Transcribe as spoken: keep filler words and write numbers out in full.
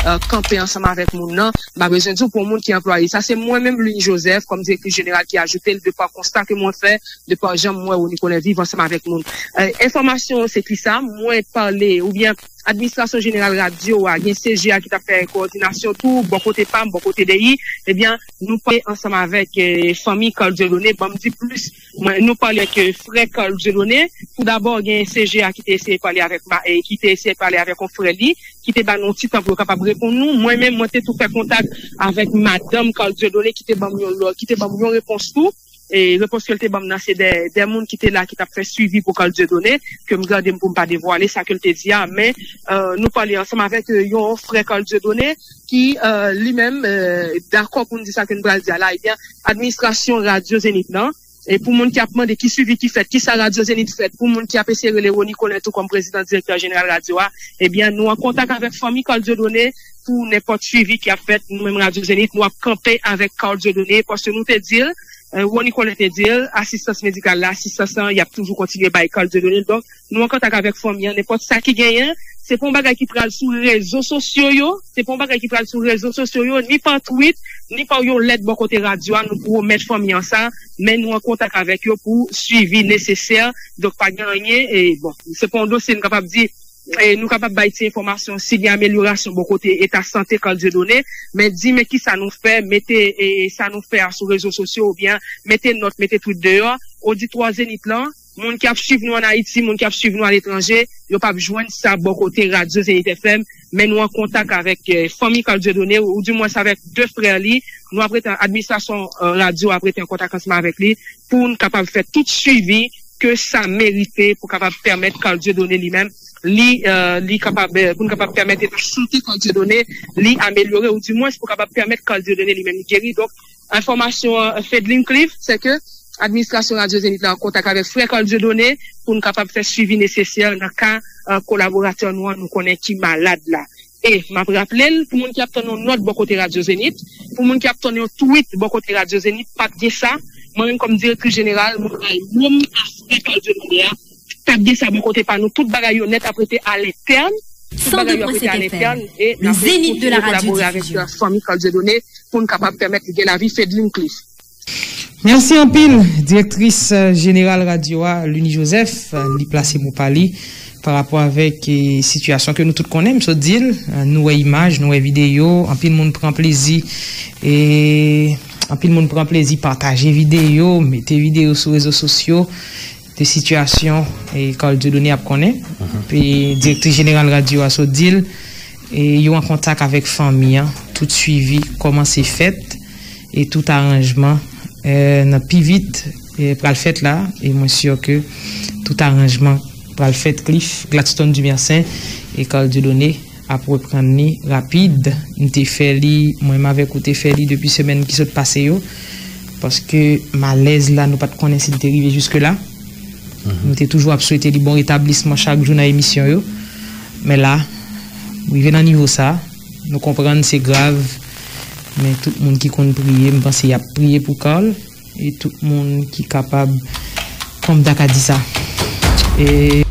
eh, kanpe ansanm avèk moun nan. M pa bezwen di w pou yon moun ki anplwaye. Sa se mwen menm, Louis Joseph, kòm direktris jeneral, ki ajoute l de pa konsta ke mwen fè, de pa jan m wè Rony Colin viv ansanm avèk moun. Eh, enfòmasyon se ki sa, mwen pale, oubyen administrasyon jeneral radyo a, gen C G A ki t ap fè kowòdinasyon tou, bò kote pa m, bò kote D I, ebyen, nou pale ansanm avèk, eh, fanmi Carl Dieudonné, ban m di plis, mwen, nou pale avèk, eh, frè Carl Dieudonné. Tou dabò, gen C G A ki te eseye pale avèk ma-, eh, ki te eseye pale avèk yon frè li, ki te ba nou yon ti tan pou yo kapab reponn nou. Mwen menm, mwen te tou fè kontak avèk madanm Carl Dieudonné ki te ban m yon lò, ki te ban m yon repons tou. E repons ke l te ban m nan, se de, de moun ki te la, ki t ap fè swivi pou Carl Dieudonné, ke m gade m pou m pa devwale sa ke l te di a, men, eh, nou pale ansanm avèk, eh, yon frè Carl Dieudonné ki, eh, li menm, eh, dakò pou n di sa ke n pral di a la, ebyen, administrasyon Radyo Zenith nan, e pou moun ki ap mande ki swivi ki fèt, ki sa Radyo Zenith fèt, pou moun ki ap eseye rele Rony Colin tou kòm prezidan direktè jeneral radyo a, ebyen, nou an kontak avèk fanmi Carl Dieudonné pou nenpòt swivi ki ap fèt. Nou menm Radyo Zenith, nou ap kanpe avèk Carl Dieudonné, paske nou te di l, eh, Rony Colin te di l, asistans medikal la, asistans lan, y ap toujou kontinye bay Carl Dieudonné. Donk, nou an kontak avèk fanmi an, nenpòt sa ki genyen, se pa yon bagay ki pral sou rezo sosyo yo, se pa yon bagay ki pral sou rezo sosyo yo, ni pa tweet, ni pa yon lèt bò kote radyo a, nou pwomèt fanmi an sa, men nou an kontak avèk yo pou swivi nesesè. Donk, pa gen anyen, e bon, se pa yon dosye nou kapab di, e nou kapab bay ti enfòmasyon si gen amelyorasyon bò kote eta sante Carl Dieudonné, men di men ki sa nou fè, mete, e, sa nou fè a sou rezo sosyo oubyen mete nòt, mete tweet deyò, oditwa Zenith lan, moun ki ap swiv nou ann Ayiti, moun ki ap swiv nou aletranje, yo p ap jwenn sa bò kote Radyo Zenith F M, men nou an kontak avèk, eh, fanmi Carl Dieudonné, oudimwens avèk de frè li, nou ap rete, administrasyon, eh, radyo ap rete an kontak ansanm avèk li, pou n kapab fè tout swivi ke sa merite, pou kapab pèmèt Carl Dieudonné li menm, li, eh, li kapab, eh, pou n kapab pèmèt eta sante Carl Dieudonné, li amelyore, oudimwens pou kapab pèmèt Carl Dieudonné li menm li geri. Donk, enfòmasyon, eh, Fedlin Cliff, se ke administrasyon Radyo Zenith la an kontak avèk frè Carl Dieudonné pou n kapab fè swivi nesesè nan ka, eh, kolaboratè nou an nou konnen ki malad la. E m ap raple l, pou moun ki ap tann yon nòt bò kote Radyo Zenith, pou moun ki ap tann yon tweet bò kote Radyo Zenith, p ap gen sa. Mwen menm kòm direktris jeneral, mwen bay mo m a frè Carl Dieudonné a, p ap gen sa bò kote pa nou. Tout bagay yo nèt ap rete alentèn. Tout bagay yo ap rete alentèn. E n ap kontinye kolabore avèk, euh, fanmi Carl Dieudonné pou n kapab pèmèt li gen lavi. Fedlin Cliff. Mèsi anpil, direktris, euh, jeneral radyo a, Lunie Joseph, euh, li plase mo pa li pa rapò avèk, eh, sitiyasyon ke nou tout konnen, m sot di l, eh, nou wè imaj, nou wè videyo, anpil moun pran plezi, e anpil moun pran plezi pataje videyo, mete videyo sou rezo sosyo de sitiyasyon, eh, Carl Dieudonné ap konnen. Epi direktris jeneral radyo a sot di l, e yo an kontak avèk fanmi an, tout swivi kòmanse fèt, e tout aranjman, eh, nan pi vit, eh, pral fèt la, e mwen si ke tout aranjman pral fèt. Cliff, Gladstone Dumercin e Carl Dieudonné ap reprann li rapid. M te fè li, mwen menm avèk ou te fè li depi semèn ki sot pase yo, paske malèz la, nou pa t konnen si l te rive jiske la. Nou te toujou ap swete li bon retablisman chak jou nan emisyon yo. Men la, rive nan nivo sa, nou konprann se grav, men tout moun ki konn priye, m panse y ap priye pou Carl, e tout moun ki kapab, kòm ta ka di sa. E